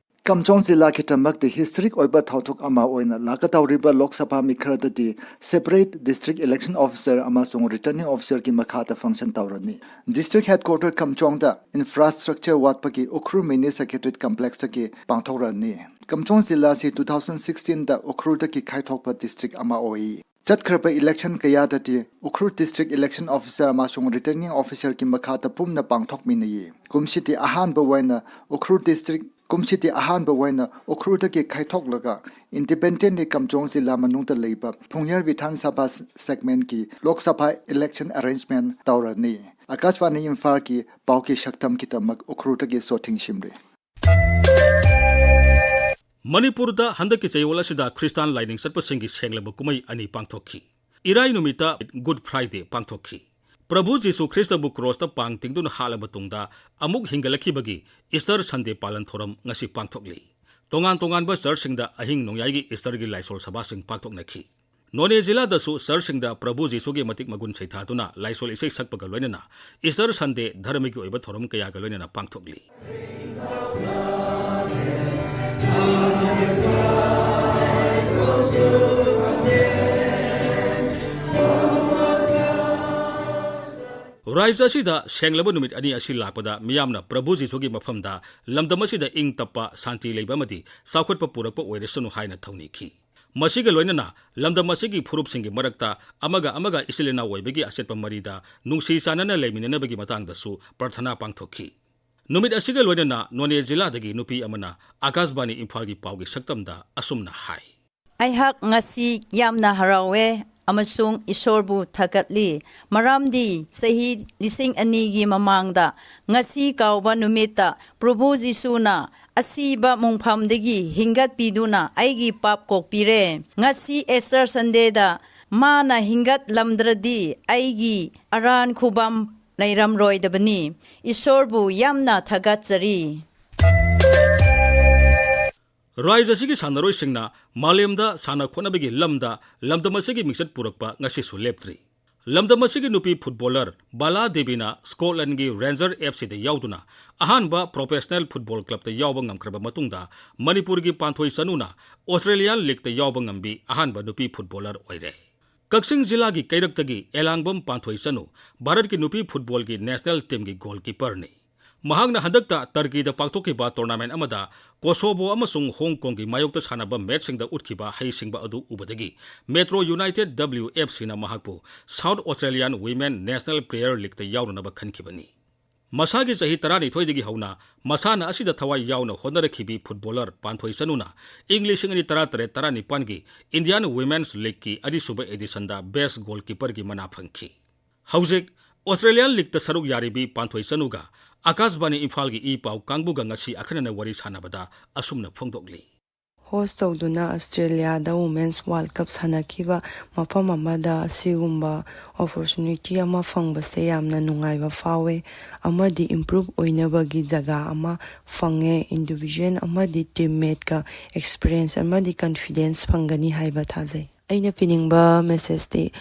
ꯀꯥꯝꯖꯣꯡ ꯖꯤꯂꯥꯒꯤꯗꯃꯛꯇ historic ꯑꯣꯏꯕ ꯊꯧꯗꯣꯛ ꯑꯃ ꯑꯣꯏꯅ ꯂꯥꯛꯀꯗꯧꯔꯤꯕ Lok Sabha ꯃꯤꯈꯜꯗꯗꯤ separate district election officer ꯑꯃꯁꯨꯡ returning officerꯒꯤ ꯃꯈꯥꯗ function ꯇꯧꯔꯅꯤ꯫ District headquarter ꯀꯥꯝꯖꯣꯡꯗ infrastructure ꯋꯥꯠꯄꯒꯤ Ukhrul mini secretariat complexꯇꯒꯤ ꯄꯥꯡꯊꯣꯛꯂꯅꯤ꯫ ꯀꯥꯝꯖꯣꯡ ꯖꯤꯂꯥ ꯑꯁꯤ two thousand sixteenꯗ ꯎꯈ꯭ꯔꯨꯜꯗꯒꯤ ꯈꯥꯏꯊꯣꯛꯄ district ꯑꯃ ꯑꯣꯏ꯫ ꯆꯠꯈ꯭ꯔꯕ election ꯀꯌꯥꯗꯗꯤ Ukhrul district election officer ꯑꯃꯁꯨꯡ returning officerꯒꯤ ꯃꯈꯥꯗ ꯄꯨꯟꯅ ꯄꯥꯡꯊꯣꯛꯃꯤꯟꯅꯩ꯫ ꯀꯨꯝꯁꯤꯗꯤ ꯑꯍꯥꯟꯕ ꯑꯣꯏꯅ ꯎꯈ꯭ꯔꯨꯜ district, ꯀꯨꯝꯁꯤꯗꯤ ꯑꯍꯥꯟꯕ ꯑꯣꯏꯅ ꯎꯈ꯭ꯔꯨꯜꯗꯒꯤ ꯈꯥꯏꯊꯣꯛꯂꯒ independently ꯀꯥꯝꯖꯣꯡ ꯖꯤꯂꯥ ꯃꯅꯨꯡꯗ ꯂꯩꯕ ꯐꯨꯡꯌꯔ ꯕꯤꯙꯥꯟ ꯁꯚꯥ segmentꯀꯤ ꯂꯣꯛ ꯁꯚꯥ election arrangement ꯇꯧꯔꯅꯤ꯫ ꯑꯀꯥꯁꯕꯥꯅꯤ ꯏꯝꯐꯥꯜꯒꯤ ꯄꯥꯎꯒꯤ ꯁꯛꯇꯝꯒꯤꯗꯃꯛ ꯎꯈ꯭ꯔꯨꯜꯗꯒꯤ ꯁꯣꯊꯤꯡ ꯁꯤꯝꯔꯤ꯫ ꯃꯅꯤꯄꯨꯔꯗ ꯍꯟꯗꯛꯀꯤ ꯆꯌꯣꯜ ꯑꯁꯤꯗ ꯈ꯭ꯔꯤꯁꯇꯥꯟ ꯂꯥꯏꯅꯤꯡ ꯆꯠꯄꯁꯤꯡꯒꯤ ꯁꯦꯡꯂꯕ ꯀꯨꯝꯍꯩ ꯑꯅꯤ ꯄꯥꯡꯊꯣꯛꯈꯤ꯫ ꯏꯔꯥꯏ ꯅꯨꯃꯤꯠꯇ Good Friday ꯄꯥꯡꯊꯣꯛꯈꯤ꯫ ꯄ꯭ꯔꯚꯨ ꯖꯤꯁꯨ ꯈ꯭ꯔꯤꯁꯇꯕꯨ ꯀ꯭ꯔꯣꯁꯇ ꯄꯥꯡ ꯇꯤꯡꯗꯨꯅ ꯍꯥꯠꯂꯕ ꯇꯨꯡꯗ ꯑꯃꯨꯛ ꯍꯤꯡꯒꯠꯂꯛꯈꯤꯕꯒꯤ Easter Sunday ꯄꯥꯂꯟ ꯊꯧꯔꯝ ꯉꯁꯤ ꯄꯥꯡꯊꯣꯛꯂꯤ꯫ ꯇꯣꯉꯥꯟ ꯇꯣꯉꯥꯟꯕ churchꯁꯤꯡꯗ ꯑꯍꯤꯡ ꯅꯣꯡꯌꯥꯏꯒꯤ Easterꯒꯤ ꯂꯥꯏꯁꯣꯜ ꯁꯚꯥꯁꯤꯡ ꯄꯥꯡꯊꯣꯛꯅꯈꯤ꯫ ꯅꯣꯅꯦ ꯖꯤꯂꯥꯗꯁꯨ churchꯁꯤꯡꯗ ꯄ꯭ꯔꯚꯨ ꯖꯤꯁꯨꯒꯤ ꯃꯇꯤꯛ ꯃꯒꯨꯟ ꯁꯩꯊꯥꯗꯨꯅ ꯂꯥꯏꯁꯣꯜ ꯏꯁꯩ ꯁꯛꯄꯒ ꯂꯣꯏꯅꯅ Easter Sunday ꯙꯔꯃꯒꯤ ꯑꯣꯏꯕ ꯊꯧꯔꯝ ꯀꯌꯥꯒ ꯂꯣꯏꯅꯅ ꯄꯥꯡꯊꯣꯛꯂꯤ꯫ ꯔꯥꯖ꯭ꯌ ꯑꯁꯤꯗ ꯁꯦꯡꯂꯕ ꯅꯨꯃꯤꯠ ꯑꯅꯤ ꯑꯁꯤ ꯂꯥꯛꯄꯗ ꯃꯤꯌꯥꯝꯅ ꯄ꯭ꯔꯚꯨ ꯖꯤꯁꯨꯒꯤ ꯃꯐꯝꯗ ꯂꯝꯗꯝ ꯑꯁꯤꯗ ꯏꯪ ꯇꯞꯄ, ꯁꯥꯟꯇꯤ ꯂꯩꯕ ꯑꯃꯗꯤ ꯆꯥꯎꯈꯠꯄ ꯄꯨꯔꯛꯄ ꯑꯣꯏꯔꯁꯅꯨ ꯍꯥꯏꯅ ꯊꯧꯅꯤꯈꯤ꯫ ꯃꯁꯤꯒ ꯂꯣꯏꯅꯅ ꯂꯝꯗꯝ ꯑꯁꯤꯒꯤ ꯐꯨꯔꯨꯞꯁꯤꯡꯒꯤ ꯃꯔꯛꯇ ꯑꯃꯒ ꯑꯃꯒ ꯏꯆꯤꯜ ꯏꯅꯥꯎ ꯑꯣꯏꯕꯒꯤ ꯑꯆꯦꯠꯄ ꯃꯔꯤꯗ ꯅꯨꯡꯁꯤ ꯆꯥꯟꯅꯅ ꯂꯩꯃꯤꯟꯅꯅꯕꯒꯤ ꯃꯇꯥꯡꯗꯁꯨ ꯄ꯭ꯔꯊꯅꯥ ꯄꯥꯡꯊꯣꯛꯈꯤ꯫ ꯅꯨꯃꯤꯠ ꯑꯁꯤꯒ ꯂꯣꯏꯅꯅ ꯅꯣꯅꯦ ꯖꯤꯂꯥꯗꯒꯤ ꯅꯨꯄꯤ ꯑꯃꯅ ꯑꯀꯥꯁꯕꯥꯅꯤ ꯏꯝꯐꯥꯜꯒꯤ ꯄꯥꯎꯒꯤ ꯁꯛꯇꯝꯗ ꯑꯁꯨꯝꯅ ꯍꯥꯏ꯫ ꯑꯩꯍꯥꯛ ꯉꯁꯤ ꯌꯥꯝꯅ ꯍꯔꯥꯎꯋꯦ ꯑꯃꯁꯨꯡ ꯏꯁꯣꯔꯕꯨ ꯊꯥꯒꯠꯂꯤ, ꯃꯔꯝꯗꯤ ꯆꯍꯤ ꯂꯤꯁꯤꯡ ꯑꯅꯤꯒꯤ ꯃꯃꯥꯡꯗ ꯉꯁꯤ ꯀꯧꯕ ꯅꯨꯃꯤꯠꯇ ꯄ꯭ꯔꯚꯨ ꯖꯤꯁꯨꯅ ꯑꯁꯤꯕ ꯃꯨꯡꯐꯝꯗꯒꯤ ꯍꯤꯡꯒꯠꯄꯤꯗꯨꯅ ꯑꯩꯒꯤ ꯄꯥꯞ ꯀꯣꯛꯄꯤꯔꯦ꯫ ꯉꯁꯤ Easter Sundayꯗ ꯃꯥꯅ ꯍꯤꯡꯒꯠꯂꯝꯗ꯭ꯔꯗꯤ ꯑꯩꯒꯤ ꯑꯔꯥꯟ ꯈꯨꯕꯝ ꯂꯩꯔꯝꯂꯣꯏꯗꯕꯅꯤ꯫ ꯏꯁꯣꯔꯕꯨ ꯌꯥꯝꯅ ꯊꯥꯒꯠꯆꯔꯤ꯫ ꯔꯥꯏꯖ ꯑꯁꯤꯒꯤ ꯁꯥꯟꯅꯔꯣꯏꯁꯤꯡꯅ ꯃꯥꯂꯦꯝꯗ ꯁꯥꯟꯅ ꯈꯣꯠꯅꯕꯒꯤ ꯂꯝꯗ ꯂꯝꯗꯝ ꯑꯁꯤꯒꯤ ꯃꯤꯡꯆꯠ ꯄꯨꯔꯛꯄ ꯉꯁꯤꯁꯨ ꯂꯦꯞꯇ꯭ꯔꯤ꯫ ꯂꯝꯗꯝ ꯑꯁꯤꯒꯤ ꯅꯨꯄꯤ ꯐꯨꯠꯕꯣꯂꯔ ꯕꯥꯂꯥ ꯗꯦꯕꯤꯅ ꯁ꯭ꯀꯣꯠꯂꯦꯟꯒꯤ ꯔꯦꯟꯖꯔ ꯑꯦꯐ ꯁꯤꯗ ꯌꯥꯎꯗꯨꯅ ꯑꯍꯥꯟꯕ ꯄ꯭ꯔꯣꯐꯦꯁꯅꯦꯜ ꯐꯨꯠꯕꯣꯜ ꯀ꯭ꯂꯕꯇ ꯌꯥꯎꯕ ꯉꯝꯈ꯭ꯔꯕ ꯃꯇꯨꯡꯗ, ꯃꯅꯤꯄꯨꯔꯒꯤ ꯄꯥꯟꯊꯣꯏ ꯆꯅꯨꯅ ꯑꯣꯁꯇ꯭ꯔꯦꯂꯤꯌꯥꯟ ꯂꯤꯒꯇ ꯌꯥꯎꯕ ꯉꯝꯕꯤ ꯑꯍꯥꯟꯕ ꯅꯨꯄꯤ ꯐꯨꯠꯕꯣꯂꯔ ꯑꯣꯏꯔꯦ꯫ ꯀꯛꯆꯤꯡ ꯖꯤꯂꯥꯒꯤ ꯀꯩꯔꯛꯇꯒꯤ ꯑꯦꯂꯥꯡꯕꯝ ꯄꯥꯟꯊꯣꯏ ꯆꯅꯨ ꯚꯥꯔꯠꯀꯤ ꯅꯨꯄꯤ ꯐꯨꯠꯕꯣꯜꯒꯤ ꯅꯦꯁꯅꯦꯜ ꯇꯤꯝꯒꯤ ꯒꯣꯜꯀꯤꯄꯔꯅꯤ꯫ ꯃꯍꯥꯛꯅ ꯍꯟꯗꯛꯇ ꯇꯔꯀꯤꯗ ꯄꯥꯡꯊꯣꯛꯈꯤꯕ ꯇꯣꯔꯅꯥꯃꯦꯟ ꯑꯃꯗ ꯀꯣꯁꯣꯕꯣ ꯑꯃꯁꯨꯡ ꯍꯣꯡ ꯀꯣꯡꯒꯤ ꯃꯥꯌꯣꯛꯇ ꯁꯥꯟꯅꯕ ꯃꯦꯆꯁꯤꯡꯗ ꯎꯠꯈꯤꯕ ꯍꯩꯁꯤꯡꯕ ꯑꯗꯨ ꯎꯕꯗꯒꯤ ꯃꯦꯇ꯭ꯔꯣ ꯌꯨꯅꯥꯏꯇꯦꯗ ꯗꯕ꯭ꯂꯤꯌꯨ ꯑꯦꯐ ꯁꯤꯅ ꯃꯍꯥꯛꯄꯨ ꯁꯥꯎꯊ ꯑꯣꯁꯇ꯭ꯔꯦꯂꯤꯌꯥꯟ ꯋꯤꯃꯦꯟ ꯅꯦꯁꯅꯦꯜ ꯄ꯭ꯂꯦꯌꯔ ꯂꯤꯒꯇ ꯌꯥꯎꯅꯅꯕ ꯈꯟꯈꯤꯕꯅꯤ꯫ ꯃꯁꯥꯒꯤ ꯆꯍꯤ ꯇꯔꯥꯅꯤꯊꯣꯏꯗꯒꯤ ꯍꯧꯅ ꯃꯁꯥꯟꯅ ꯑꯁꯤꯗ ꯊꯋꯥꯏ ꯌꯥꯎꯅ ꯍꯣꯠꯅꯔꯛꯈꯤꯕꯤ ꯐꯨꯠꯕꯣꯂꯔ ꯄꯥꯟꯊꯣꯏ ꯆꯅꯨꯅ ꯏꯪ ꯂꯤꯁꯤꯡ ꯑꯅꯤ ꯇꯔꯥꯇꯔꯦꯠ ꯇꯔꯥꯅꯤꯄꯥꯟꯒꯤ ꯏꯟꯗꯤꯌꯥꯟ ꯋꯤꯃꯦꯟꯁ ꯂꯤꯒꯀꯤ ꯑꯅꯤꯁꯨꯕ ꯑꯦꯗꯤꯁꯟꯗ ꯕꯦꯁ꯭ꯠ ꯒꯣꯜꯀꯤꯄꯔꯒꯤ ꯃꯅꯥ ꯐꯪꯈꯤ꯫ ꯍꯧꯖꯤꯛ ꯑꯣꯁꯇ꯭ꯔꯦꯂꯤꯌꯥꯟ ꯂꯤꯒꯇ ꯁꯔꯨꯛ ꯌꯥꯔꯤꯕꯤ ꯄꯥꯟꯊꯣꯏ ꯆꯅꯨꯒ ꯑꯀꯥꯁꯕꯥꯅꯤ ꯏꯝꯐꯥꯜꯒꯤ ꯏ ꯄꯥꯎ ꯀꯥꯡꯕꯨꯒ ꯉꯁꯤ ꯑꯈꯟꯅꯅ ꯋꯥꯔꯤ ꯁꯥꯟꯅꯕꯗ ꯑꯁꯨꯝꯅ ꯐꯣꯡꯗꯣꯛꯂꯤ꯫ ꯍꯣꯁ꯭ꯠ ꯇꯧꯗꯨꯅ ꯑꯁꯇ꯭ꯔꯦꯂꯤꯌꯥꯗ ꯋꯨꯃꯦꯟꯁ ꯋꯥꯔꯜꯗ ꯀꯞ ꯁꯥꯟꯅꯈꯤꯕ ꯃꯐꯝ ꯑꯃꯗ ꯑꯁꯤꯒꯨꯝꯕ ꯑꯣꯄꯣꯔꯆꯨꯅꯤꯇꯤ ꯑꯃ ꯐꯪꯕꯁꯦ ꯌꯥꯝꯅ ꯅꯨꯡꯉꯥꯏꯕ ꯐꯥꯎꯋꯦ, ꯑꯃꯗꯤ ꯏꯝꯄ꯭ꯔꯨꯚ ꯑꯣꯏꯅꯕꯒꯤ ꯖꯒꯥ ꯑꯃ ꯐꯪꯉꯦ꯫ ꯏꯟꯗꯤꯚꯤꯖꯨꯋꯦꯜ ꯑꯃꯗꯤ ꯇꯤꯝꯃꯦꯠꯀ ꯑꯦꯛꯁꯄꯤꯔꯤꯌꯦꯟꯁ ꯑꯃꯗꯤ ꯀꯟꯐꯤꯗꯦꯟꯁ ꯐꯪꯒꯅꯤ ꯍꯥꯏꯕ ꯊꯥꯖꯩ꯫ ꯑꯩꯅ ꯄꯤꯅꯤꯡꯕ ꯃꯦꯁꯦꯖꯇꯤ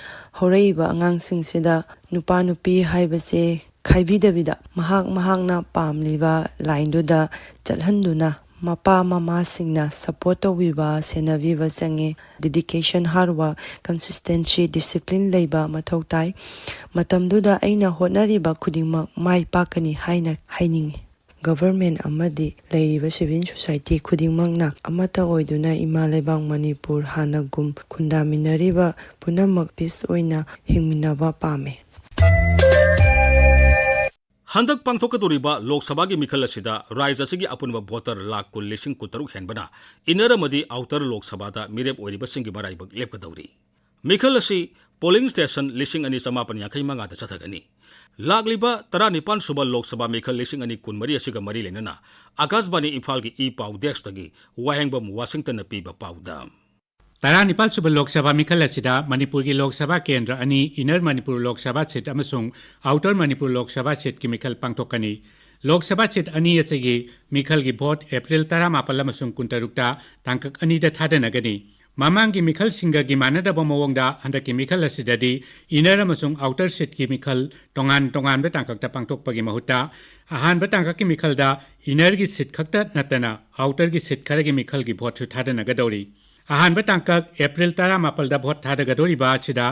ꯍꯧꯔꯛꯏꯕ ꯑꯉꯥꯡꯁꯤꯡꯁꯤꯗ ꯅꯨꯄꯥ ꯅꯨꯄꯤ ꯍꯥꯏꯕꯁꯦ ꯈꯥꯏꯕꯤꯗꯕꯤꯗ ꯃꯍꯥꯛ ꯃꯍꯥꯛꯅ ꯄꯥꯝꯂꯤꯕ ꯂꯥꯏꯟꯗꯨꯗ ꯆꯠꯍꯟꯗꯨꯅ ꯃꯄꯥ ꯃꯃꯥꯁꯤꯡꯅ ꯁꯄꯣꯔꯠ ꯇꯧꯕꯤꯕ, ꯁꯦꯟꯅꯕꯤꯕ ꯆꯪꯉꯤ꯫ ꯗꯦꯗꯤꯀꯦꯁꯟ, ꯍꯥꯔꯗ ꯋꯥꯔꯛ, ꯀꯟꯁꯤꯁꯇꯦꯟꯁꯤ, ꯗꯤꯁꯤꯄ꯭ꯂꯤꯟ ꯂꯩꯕ ꯃꯊꯧ ꯇꯥꯏ꯫ ꯃꯇꯝꯗꯨꯗ ꯑꯩꯅ ꯍꯣꯠꯅꯔꯤꯕ ꯈꯨꯗꯤꯡꯃꯛ ꯃꯥꯏ ꯄꯥꯛꯀꯅꯤ ꯍꯥꯏꯅ ꯍꯥꯏꯅꯤꯡꯏ꯫ ꯒꯚꯔꯟꯃꯦꯟꯠ ꯑꯃꯗꯤ ꯂꯩꯔꯤꯕ ꯁꯤꯚꯤꯜ ꯁꯣꯁꯥꯏꯇꯤ ꯈꯨꯗꯤꯡꯃꯛꯅ ꯑꯃꯠꯇ ꯑꯣꯏꯗꯨꯅ ꯏꯃꯥ ꯂꯩꯕꯥꯛ ꯃꯅꯤꯄꯨꯔ ꯍꯥꯟꯅꯒꯨꯝ ꯈꯨꯟꯗꯥꯃꯤꯟꯅꯔꯤꯕ ꯄꯨꯝꯅꯃꯛ ꯄꯤꯁ ꯑꯣꯏꯅ ꯍꯤꯡꯃꯤꯟꯅꯕ ꯄꯥꯝꯃꯤ꯫ ꯍꯟꯗꯛ ꯄꯥꯡꯊꯣꯛꯀꯗꯧꯔꯤꯕ ꯂꯣꯛ ꯁꯚꯥꯒꯤ ꯃꯤꯈꯜ ꯑꯁꯤꯗ ꯔꯥꯖ꯭ꯌ ꯑꯁꯤꯒꯤ ꯑꯄꯨꯟꯕ ꯚꯣꯇꯔ ꯂꯥꯈ ꯀꯨꯟ ꯂꯤꯁꯤꯡ ꯀꯨꯟꯇꯔꯨꯛ ꯍꯦꯟꯕꯅ ꯏꯟꯅꯔ ꯑꯃꯗꯤ ꯑꯥꯎꯇꯔ ꯂꯣꯛ ꯁꯚꯥꯗ ꯃꯤꯔꯦꯞ ꯑꯣꯏꯔꯤꯕꯁꯤꯡꯒꯤ ꯃꯔꯥꯏꯕꯛ ꯂꯦꯞꯀꯗꯧꯔꯤ꯫ ꯃꯤꯈꯜ ꯑꯁꯤ ꯄꯣꯂꯤꯡ ꯁ꯭ꯇꯦꯁꯟ ꯂꯤꯁꯤꯡ ꯑꯅꯤ ꯆꯃꯥꯄꯟ ꯌꯥꯡꯈꯩ ꯃꯉꯥꯗ ꯆꯠꯊꯒꯅꯤ꯫ ꯂꯥꯛꯂꯤꯕ ꯇꯔꯥꯅꯤꯄꯥꯟ ꯁꯨꯕ ꯂꯣꯛ ꯁꯚꯥ ꯃꯤꯈꯜ ꯂꯤꯁꯤꯡ ꯑꯅꯤ ꯀꯨꯟꯃꯔꯤ ꯑꯁꯤꯒ ꯃꯔꯤ ꯂꯩꯅꯅ ꯑꯀꯥꯁꯕꯥꯅꯤ ꯏꯝꯐꯥꯜꯒꯤ ꯏ ꯄꯥꯎ ꯗꯦꯁ꯭ꯛꯇꯒꯤ ꯋꯥꯍꯦꯡꯕꯝ ꯋꯥꯁꯤꯡꯇꯟꯅ ꯄꯤꯕ ꯄꯥꯎꯗ꯫ ꯇꯔꯥꯅꯤꯄꯥꯜ ꯁꯨꯕ ꯂꯣꯛ ꯁꯚꯥ ꯃꯤꯈꯜ ꯑꯁꯤꯗ ꯃꯅꯤꯄꯨꯔꯒꯤ ꯂꯣꯛ ꯁꯚꯥ ꯀꯦꯟꯗ꯭ꯔ ꯑꯅꯤ, ꯏꯟꯅꯔ ꯃꯅꯤꯄꯨꯔ ꯂꯣꯛ ꯁꯚꯥ ꯁꯤꯠ ꯑꯃꯁꯨꯡ ꯑꯥꯎꯇꯔ ꯃꯅꯤꯄꯨꯔ ꯂꯣꯛ ꯁꯚꯥ ꯁꯤꯠꯀꯤ ꯃꯤꯈꯜ ꯄꯥꯡꯊꯣꯛꯀꯅꯤ꯫ ꯂꯣꯛ ꯁꯚꯥ ꯁꯤꯠ ꯑꯅꯤ ꯑꯁꯤꯒꯤ ꯃꯤꯈꯜꯒꯤ ꯚꯣꯠ ꯑꯦꯄ꯭ꯔꯤꯜ ꯇꯔꯥꯃꯥꯄꯜ ꯑꯃꯁꯨꯡ ꯀꯨꯟꯇꯔꯨꯛꯇ ꯇꯥꯡꯀꯛ ꯑꯅꯤꯗ ꯊꯥꯗꯅꯒꯅꯤ꯫ ꯃꯃꯥꯡꯒꯤ ꯃꯤꯈꯜꯁꯤꯡꯒꯒꯤ ꯃꯥꯟꯅꯗꯕ ꯃꯑꯣꯡꯗ ꯍꯟꯗꯛꯀꯤ ꯃꯤꯈꯜ ꯑꯁꯤꯗꯗꯤ ꯏꯟꯅꯔ ꯑꯃꯁꯨꯡ ꯑꯥꯎꯇꯔ ꯁꯤꯠꯀꯤ ꯃꯤꯈꯜ ꯇꯣꯉꯥꯟ ꯇꯣꯉꯥꯟꯕ ꯇꯥꯡꯀꯛꯇ ꯄꯥꯡꯊꯣꯛꯄꯒꯤ ꯃꯍꯨꯠꯇ ꯑꯍꯥꯟꯕ ꯇꯥꯡꯀꯛꯀꯤ ꯃꯤꯈꯜꯗ ꯏꯟꯅꯔꯒꯤ ꯁꯤꯠ ꯈꯛꯇ ꯅꯠꯇꯅ ꯑꯥꯎꯇꯔꯒꯤ ꯁꯤꯠ ꯈꯔꯒꯤ ꯃꯤꯈꯜꯒꯤ ꯚꯣꯠꯁꯨ ꯊꯥꯗꯅꯒꯗꯧꯔꯤ꯫ ꯑꯍꯥꯟꯕ ꯇꯥꯡꯀꯛ ꯑꯦꯄ꯭ꯔꯤꯜ ꯇꯔꯥꯃꯥꯄꯜꯗ ꯚꯣꯠ ꯊꯥꯗꯒꯗꯧꯔꯤꯕ ꯑꯁꯤꯗ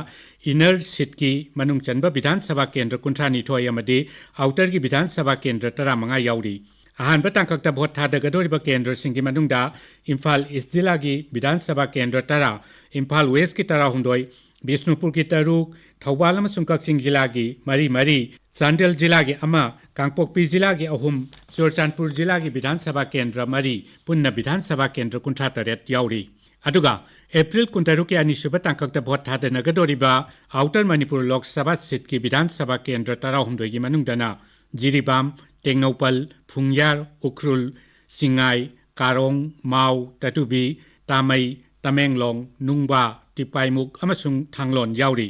ꯏꯟꯅꯔ ꯁꯤꯠꯀꯤ ꯃꯅꯨꯡ ꯆꯟꯕ ꯕꯤꯙꯥꯟ ꯁꯚꯥ ꯀꯦꯟꯗ꯭ꯔ ꯀꯨꯟꯊ꯭ꯔꯥꯅꯤꯊꯣꯏ ꯑꯃꯗꯤ ꯑꯥꯎꯇꯔꯒꯤ ꯕꯤꯙꯥꯟ ꯁꯚꯥ ꯀꯦꯟꯗ꯭ꯔ ꯇꯔꯥꯃꯉꯥ ꯌꯥꯎꯔꯤ꯫ ꯑꯍꯥꯟꯕ ꯇꯥꯡꯀꯛꯇ ꯚꯣꯠ ꯊꯥꯗꯒꯗꯧꯔꯤꯕ ꯀꯦꯟꯗ꯭ꯔꯁꯤꯡꯒꯤ ꯃꯅꯨꯡꯗ ꯏꯝꯐꯥꯜ ꯏꯁ ꯖꯤꯂꯥꯒꯤ ꯕꯤꯙꯥꯟ ꯁꯚꯥ ꯀꯦꯟꯗ꯭ꯔ ꯇꯔꯥ, ꯏꯝꯐꯥꯜ ꯋꯦꯁꯀꯤ ꯇꯔꯥꯍꯨꯝꯗꯣꯏ, ꯕꯤꯁꯅꯨꯄꯨꯔꯒꯤ ꯇꯔꯨꯛ, ꯊꯧꯕꯥꯜ ꯑꯃꯁꯨꯡ ꯀꯛꯆꯤꯡ ꯖꯤꯂꯥꯒꯤ ꯃꯔꯤ ꯃꯔꯤ, ꯆꯥꯟꯗꯦꯜ ꯖꯤꯂꯥꯒꯤ ꯑꯃ, ꯀꯥꯡꯄꯣꯛꯄꯤ ꯖꯤꯂꯥꯒꯤ ꯑꯍꯨꯝ, ꯆꯨꯔꯆꯥꯟꯄꯨꯔ ꯖꯤꯂꯥꯒꯤ ꯕꯤꯙꯥꯟ ꯁꯚꯥ ꯀꯦꯟꯗ꯭ꯔ ꯃꯔꯤ, ꯄꯨꯟꯅ ꯕꯤꯙꯥꯟ ꯁꯚꯥ ꯀꯦꯟꯗ꯭ꯔ ꯀꯨꯟꯊ꯭ꯔꯥ ꯇꯔꯦꯠ ꯌꯥꯎꯔꯤ꯫ ꯑꯗꯨꯒ ꯑꯦꯄ꯭ꯔꯤꯜ ꯀꯨꯟꯇꯔꯨꯛꯀꯤ ꯑꯅꯤꯁꯨꯕ ꯇꯥꯡꯀꯛꯇ ꯚꯣꯠ ꯊꯥꯗꯅꯒꯗꯧꯔꯤꯕ ꯑꯥꯎꯇꯔ ꯃꯅꯤꯄꯨꯔ ꯂꯣꯛ ꯁꯚꯥ ꯁꯤꯠꯀꯤ ꯕꯤꯙꯥꯟ ꯁꯚꯥ ꯀꯦꯟꯗ꯭ꯔ ꯇꯔꯥꯍꯨꯝꯗꯣꯏꯒꯤ ꯃꯅꯨꯡꯗꯅ ꯖꯤꯔꯤꯕꯥꯝ, ꯇꯦꯡꯅꯧꯄꯜ, ꯐꯨꯡꯌꯥꯔ, ꯎꯈ꯭ꯔꯨꯜ, ꯁꯤꯡꯉꯥꯏ, ꯀꯥꯔꯣꯡ, ꯃꯥꯎ, ꯇꯥꯇꯨꯕꯤ, ꯇꯥꯃꯩ, ꯇꯃꯦꯡꯂꯣꯡ, ꯅꯨꯡꯕꯥ, ꯇꯤꯄꯥꯏꯃꯨꯛ ꯑꯃꯁꯨꯡ ꯊꯥꯡꯂꯣꯟ ꯌꯥꯎꯔꯤ꯫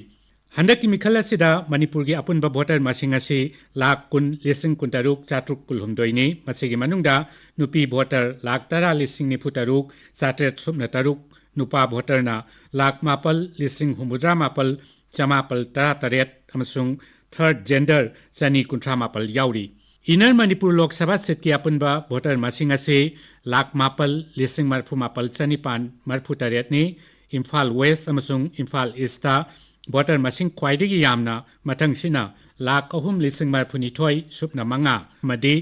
ꯍꯟꯗꯛꯀꯤ ꯃꯤꯈꯜ ꯑꯁꯤꯗ ꯃꯅꯤꯄꯨꯔꯒꯤ ꯑꯄꯨꯟꯕ ꯚꯣꯇꯔ ꯃꯁꯤꯡ ꯑꯁꯤ ꯂꯥꯈ ꯀꯨꯟ ꯂꯤꯁꯤꯡ ꯀꯨꯟꯇꯔꯨꯛ ꯆꯥꯇ꯭ꯔꯨꯛ ꯀꯨꯜꯍꯨꯝꯗꯣꯏꯅꯤ꯫ ꯃꯁꯤꯒꯤ ꯃꯅꯨꯡꯗ ꯅꯨꯄꯤ ꯚꯣꯇꯔ ꯂꯥꯈ ꯇꯔꯥ ꯂꯤꯁꯤꯡ ꯅꯤꯐꯨ ꯇꯔꯨꯛ ꯆꯥꯇ꯭ꯔꯦꯠ ꯁꯨꯞꯅ ꯇꯔꯨꯛ, ꯅꯨꯄꯥ ꯚꯣꯇꯔꯅ ꯂꯥꯈ ꯃꯥꯄꯜ ꯂꯤꯁꯤꯡ ꯍꯨꯝꯐꯨꯇꯔꯥ ꯃꯥꯄꯜ ꯆꯃꯥꯄꯜ ꯇꯔꯥ ꯇꯔꯦꯠ ꯑꯃꯁꯨꯡ ꯊꯔꯗ ꯖꯦꯟꯗꯔ ꯆꯅꯤ ꯀꯨꯟꯊ꯭ꯔꯥ ꯃꯥꯄꯜ ꯌꯥꯎꯔꯤ꯫ ꯏꯟꯅꯔ ꯃꯅꯤꯄꯨꯔ ꯂꯣꯛ ꯁꯚꯥ ꯁꯤꯠꯀꯤ ꯑꯄꯨꯟꯕ ꯚꯣꯇꯔ ꯃꯁꯤꯡ ꯑꯁꯤ ꯂꯥꯈ ꯃꯥꯄꯜ ꯂꯤꯁꯤꯡ ꯃꯔꯤꯐꯨ ꯃꯥꯄꯜ ꯆꯅꯤꯄꯥꯟ ꯃꯔꯤꯐꯨ ꯇꯔꯦꯠꯅꯤ꯫ ꯏꯝꯐꯥꯜ ꯋꯦꯁ ꯑꯃꯁꯨꯡ ꯏꯝꯐꯥꯜ ꯏꯁꯇ ꯚꯣꯇꯔ ꯃꯁꯤꯡ ꯈ꯭ꯋꯥꯏꯗꯒꯤ ꯌꯥꯝꯅ ꯃꯊꯪꯁꯤꯅ ꯂꯥꯈ ꯑꯍꯨꯝ ꯂꯤꯁꯤꯡ ꯃꯔꯤꯐꯨꯅꯤꯊꯣꯏ ꯁꯨꯞꯅ ꯃꯉꯥ ꯑꯃꯗꯤ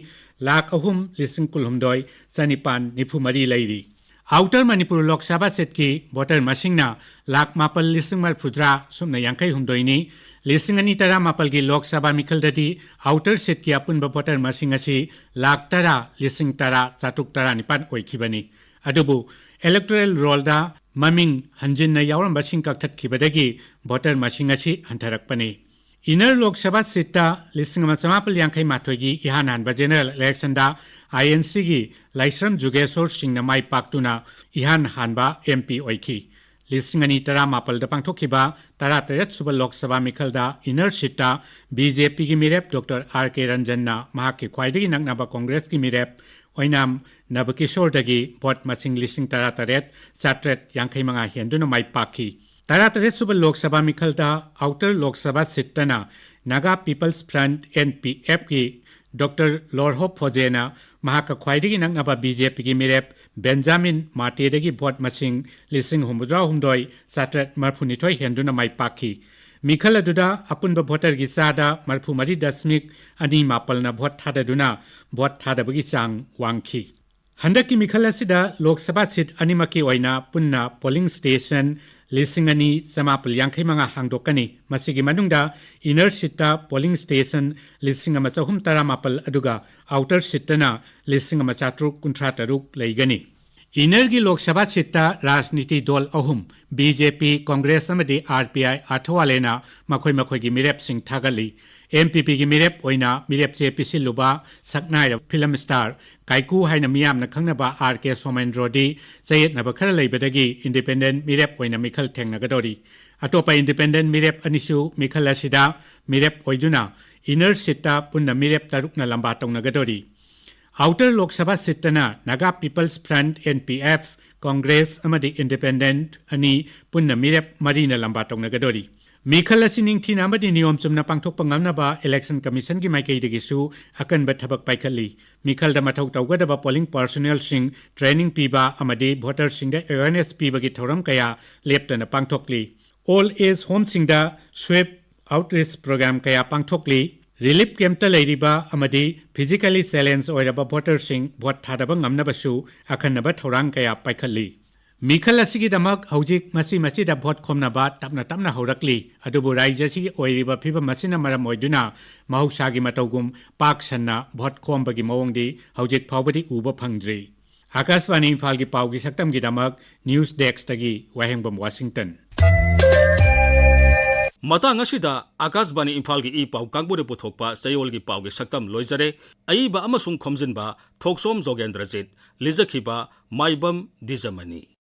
ꯂꯥꯈ ꯑꯍꯨꯝ ꯂꯤꯁꯤꯡ ꯀꯨꯜꯍꯨꯝꯗꯣꯏ ꯆꯅꯤꯄꯥꯟ ꯅꯤꯐꯨ ꯃꯔꯤ ꯂꯩꯔꯤ꯫ ꯑꯥꯎꯇꯔ ꯃꯅꯤꯄꯨꯔ ꯂꯣꯛ ꯁꯚꯥ ꯁꯤꯠꯀꯤ ꯚꯣꯇꯔ ꯃꯁꯤꯡꯅ ꯂꯥꯈ ꯃꯥꯄꯜ ꯂꯤꯁꯤꯡ ꯃꯔꯤꯐꯨꯇꯔꯥ ꯁꯨꯞꯅ ꯌꯥꯡꯈꯩ ꯍꯨꯝꯗꯣꯏꯅꯤ꯫ ꯂꯤꯁꯤꯡ ꯑꯅꯤ ꯇꯔꯥꯃꯥꯄꯜꯒꯤ ꯂꯣꯛ ꯁꯚꯥ ꯃꯤꯈꯜꯗꯗꯤ ꯑꯥꯎꯇꯔ ꯁꯤꯠꯀꯤ ꯑꯄꯨꯟꯕ ꯚꯣꯇꯔ ꯃꯁꯤꯡ ꯑꯁꯤ ꯂꯥꯈ ꯇꯔꯥ ꯂꯤꯁꯤꯡ ꯇꯔꯥ ꯆꯥꯇ꯭ꯔꯨꯛ ꯇꯔꯥꯅꯤꯄꯥꯟ ꯑꯣꯏꯈꯤꯕꯅꯤ꯫ ꯑꯗꯨꯕꯨ ꯏꯂꯦꯛꯇꯣꯔꯦꯜ ꯔꯣꯜꯗ ꯃꯃꯤꯡ ꯍꯟꯖꯤꯟꯅ ꯌꯥꯎꯔꯝꯕꯁꯤꯡ ꯀꯛꯊꯠꯈꯤꯕꯗꯒꯤ ꯚꯣꯇꯔ ꯃꯁꯤꯡ ꯑꯁꯤ ꯍꯟꯊꯔꯛꯄꯅꯤ꯫ ꯏꯟꯅꯔ ꯂꯣꯛ ꯁꯚꯥ ꯁꯤꯠꯇ ꯂꯤꯁꯤꯡ ꯑꯃ ꯆꯃꯥꯄꯜ ꯌꯥꯡꯈꯩ ꯃꯥꯊꯣꯏꯒꯤ ꯏꯍꯥꯟ ꯍꯥꯟꯕ ꯖꯦꯅꯔꯦꯜ ꯏꯂꯦꯛꯁꯟꯗ ꯑꯥꯏ ꯑꯦꯟ ꯁꯤꯒꯤ ꯂꯥꯏꯁ꯭ꯔꯝ ꯖꯨꯒꯦꯁꯣꯔ ꯁꯤꯡꯅ ꯃꯥꯏ ꯄꯥꯛꯇꯨꯅ ꯏꯍꯥꯟ ꯍꯥꯟꯕ ꯑꯦꯝ ꯄꯤ ꯑꯣꯏꯈꯤ꯫ ꯂꯤꯁꯤꯡ ꯑꯅꯤ ꯇꯔꯥꯃꯥꯄꯜꯗ ꯄꯥꯡꯊꯣꯛꯈꯤꯕ ꯇꯔꯥꯇꯔꯦꯠ ꯁꯨꯕ ꯂꯣꯛ ꯁꯚꯥ ꯃꯤꯈꯜꯗ inner seat ꯇ BJP ꯒꯤ ꯃꯤꯔꯦꯞ ꯗꯣꯛꯇꯔ R K ꯔꯟꯖꯟꯅ ꯃꯍꯥꯛꯀꯤ ꯈ꯭ꯋꯥꯏꯗꯒꯤ ꯅꯛꯅꯕ ꯀꯣꯡꯒ꯭ꯔꯦꯁꯀꯤ ꯃꯤꯔꯦꯞ ꯑꯣꯏꯅꯥꯝ ꯅꯕꯀꯤꯁꯣꯔꯗꯒꯤ ꯚꯣꯠ ꯃꯁꯤꯡ ꯂꯤꯁꯤꯡ ꯇꯔꯥꯇꯔꯦꯠ ꯆꯥꯇ꯭ꯔꯦꯠ ꯌꯥꯡꯈꯩ ꯃꯉꯥ ꯍꯦꯟꯗꯨꯅ ꯃꯥꯏ ꯄꯥꯛꯈꯤ꯫ ꯇꯔꯥꯇꯔꯦꯠ ꯁꯨꯕ ꯂꯣꯛ ꯁꯚꯥ ꯃꯤꯈꯜꯗ outer ꯂꯣꯛ ꯁꯚꯥ seat ꯇꯅ Naga People's Front, N P F ꯀꯤ ꯗꯣꯛꯇꯔ ꯂꯣꯔꯍꯣꯞ ꯐꯣꯖꯦꯅ ꯃꯍꯥꯛꯀ ꯈ꯭ꯋꯥꯏꯗꯒꯤ ꯅꯛꯅꯕ BJP ꯒꯤ ꯃꯤꯔꯦꯞ ꯕꯦꯟꯖꯥꯃꯤꯟ ꯃꯥꯇꯦꯗꯒꯤ ꯚꯣꯠ ꯃꯁꯤꯡ ꯂꯤꯁꯤꯡ ꯍꯨꯝꯐꯨꯇꯔꯥꯍꯨꯝꯗꯣꯏ ꯆꯥꯇ꯭ꯔꯦꯠ ꯃꯔꯤꯐꯨꯅꯤꯊꯣꯏ ꯍꯦꯟꯗꯨꯅ ꯃꯥꯏ ꯄꯥꯛꯈꯤ꯫ ꯃꯤꯈꯜ ꯑꯗꯨꯗ ꯑꯄꯨꯟꯕ ꯚꯣꯇꯔꯒꯤ ꯆꯥꯗ ꯃꯔꯤꯐꯨꯃꯔꯤ ꯗꯁꯃꯤꯛ ꯑꯅꯤ ꯃꯥꯄꯜꯅ ꯚꯣꯠ ꯊꯥꯗꯗꯨꯅ ꯚꯣꯠ ꯊꯥꯗꯕꯒꯤ ꯆꯥꯡ ꯋꯥꯡꯈꯤ꯫ ꯍꯟꯗꯛꯀꯤ ꯃꯤꯈꯜ ꯑꯁꯤꯗ ꯂꯣꯛ ꯁꯚꯥ seat ꯑꯅꯤꯃꯛꯀꯤ ꯑꯣꯏꯅ ꯄꯨꯟꯅ polling station ꯂꯤꯁꯤꯡ ꯑꯅꯤ ꯆꯃꯥꯄꯜ ꯌꯥꯡꯈꯩ ꯃꯉꯥ ꯍꯥꯡꯗꯣꯛꯀꯅꯤ꯫ ꯃꯁꯤꯒꯤ ꯃꯅꯨꯡꯗ inner seat ꯇ polling station ꯂꯤꯁꯤꯡ ꯑꯃ ꯆꯍꯨꯝ ꯇꯔꯥꯃꯥꯄꯜ, ꯑꯗꯨꯒ outer seat ꯇꯅ ꯂꯤꯁꯤꯡ ꯑꯃ ꯆꯥꯇ꯭ꯔꯨꯛ ꯀꯨꯟꯊ꯭ꯔꯥ ꯇꯔꯨꯛ ꯂꯩꯒꯅꯤ꯫ Inner ꯒꯤ ꯂꯣꯛ ꯁꯚꯥ seat ꯇ ꯔꯥꯖꯅꯤꯇꯤ ꯗꯣꯜ ꯑꯍꯨꯝ, BJP, ꯀꯣꯡꯒ꯭ꯔꯦꯁ ꯑꯃꯗꯤ RPI ꯑꯊꯋꯥꯂꯦꯅ ꯃꯈꯣꯏ ꯃꯈꯣꯏꯒꯤ ꯃꯤꯔꯦꯞꯁꯤꯡ ꯊꯥꯒꯠꯂꯤ꯫ NPP ꯒꯤ ꯃꯤꯔꯦꯞ ꯑꯣꯏꯅ ꯃꯤꯔꯦꯞ ꯆꯦ ꯄꯤꯁꯤꯜꯂꯨꯕ ꯁꯛꯅꯥꯏꯔꯕ film star ꯀꯥꯏꯀꯨ ꯍꯥꯏꯅ ꯃꯤꯌꯥꯝꯅ ꯈꯪꯅꯕ R K ꯁꯣꯃꯦꯟꯗ꯭ꯔꯣꯗꯤ ꯆꯌꯦꯠꯅꯕ ꯈꯔ ꯂꯩꯕꯗꯒꯤ independent ꯃꯤꯔꯦꯞ ꯑꯣꯏꯅ ꯃꯤꯈꯜ ꯊꯦꯡꯅꯒꯗꯧꯔꯤ꯫ ꯑꯇꯣꯞꯄ independent ꯃꯤꯔꯦꯞ ꯑꯅꯤꯁꯨ ꯃꯤꯈꯜ ꯑꯁꯤꯗ ꯃꯤꯔꯦꯞ ꯑꯣꯏꯗꯨꯅ inner seat ꯇ ꯄꯨꯟꯅ ꯃꯤꯔꯦꯞ ꯇꯔꯨꯛꯅ ꯂꯝꯕꯥ ꯇꯧꯅꯒꯗꯧꯔꯤ꯫ Outer ꯂꯣꯛ ꯁꯚꯥ seat ꯇꯅ Naga People's Front, N P F, Congress ꯑꯃꯗꯤ independent ꯑꯅꯤ ꯄꯨꯟꯅ ꯃꯤꯔꯦꯞ ꯃꯔꯤꯅ ꯂꯝꯕꯥ ꯇꯧꯅꯒꯗꯧꯔꯤ꯫ ꯃꯤꯈꯜ ꯑꯁꯤ ꯅꯤꯡꯊꯤꯅ ꯑꯃꯗꯤ ꯅꯤꯌꯣꯝ ꯆꯨꯝꯅ ꯄꯥꯡꯊꯣꯛꯄ ꯉꯝꯅꯕ election commission ꯒꯤ ꯃꯥꯏꯀꯩꯗꯒꯤꯁꯨ ꯑꯀꯟꯕ ꯊꯕꯛ ꯄꯥꯏꯈꯠꯂꯤ꯫ ꯃꯤꯈꯜꯗ ꯃꯊꯧ ꯇꯧꯒꯗꯕ polling personnel ꯁꯤꯡ training ꯄꯤꯕ ꯑꯃꯗꯤ voter ꯁꯤꯡꯗ awareness ꯄꯤꯕꯒꯤ ꯊꯧꯔꯝ ꯀꯌꯥ ꯂꯦꯞꯇꯅ ꯄꯥꯡꯊꯣꯛꯂꯤ꯫ Old age home ꯁꯤꯡꯗ sweep outreach program ꯀꯌꯥ ꯄꯥꯡꯊꯣꯛꯂꯤ꯫ Relief camp ꯇ ꯂꯩꯔꯤꯕ ꯑꯃꯗꯤ physically challenge ꯑꯣꯏꯔꯕ voter ꯁꯤꯡ ꯚꯣꯠ ꯊꯥꯗꯕ ꯉꯝꯅꯕꯁꯨ ꯑꯈꯟꯅꯕ ꯊꯧꯔꯥꯡ ꯀꯌꯥ ꯄꯥꯏꯈꯠꯂꯤ꯫ ꯃꯤꯈꯜ ꯑꯁꯤꯒꯤꯗꯃꯛ ꯍꯧꯖꯤꯛ ꯃꯆꯤ ꯃꯆꯤꯗ ꯚꯣꯠ ꯈꯣꯝꯅꯕ ꯇꯞꯅ ꯇꯞꯅ ꯍꯧꯔꯛꯂꯤ, ꯑꯗꯨꯕꯨ ꯔꯥꯖ꯭ꯌ ꯑꯁꯤꯒꯤ ꯑꯣꯏꯔꯤꯕ ꯐꯤꯕꯝ ꯑꯁꯤꯅ ꯃꯔꯝ ꯑꯣꯏꯗꯨꯅ ꯃꯍꯧꯁꯥꯒꯤ ꯃꯇꯧꯒꯨꯝ ꯄꯥꯛ ꯁꯟꯅ ꯚꯣꯠ ꯈꯣꯝꯕꯒꯤ ꯃꯑꯣꯡꯗꯤ ꯍꯧꯖꯤꯛ ꯐꯥꯎꯕꯗꯤ ꯎꯕ ꯐꯪꯗ꯭ꯔꯤ꯫ ꯑꯥꯀꯥꯁꯕꯥꯅꯤ ꯏꯝꯐꯥꯜꯒꯤ ꯄꯥꯎꯒꯤ ꯁꯛꯇꯝꯒꯤꯗꯃꯛ news desk ꯇꯒꯤ ꯋꯥꯍꯦꯡꯕꯝ ꯋꯥꯁꯤꯡꯇꯟ꯫ ꯃꯇꯥꯡ ꯑꯁꯤꯗ ꯑꯥꯀꯥꯁꯕꯥꯅꯤ ꯏꯝꯐꯥꯜꯒꯤ ꯏ ꯄꯥꯎ ꯀꯥꯡꯕꯨꯅ ꯄꯨꯊꯣꯛꯄ ꯆꯌꯣꯜꯒꯤ ꯄꯥꯎꯒꯤ ꯁꯛꯇꯝ ꯂꯣꯏꯖꯔꯦ꯫ ꯑꯏꯕ ꯑꯃꯁꯨꯡ ꯈꯣꯝꯖꯤꯟꯕ ꯊꯣꯛꯆꯣꯝ ꯖꯣꯒꯦꯟꯗ꯭ꯔꯖꯤꯠ, ꯂꯤꯖꯈꯤꯕ ꯃꯥꯏꯕꯝ ꯗꯤꯖꯃꯅꯤ꯫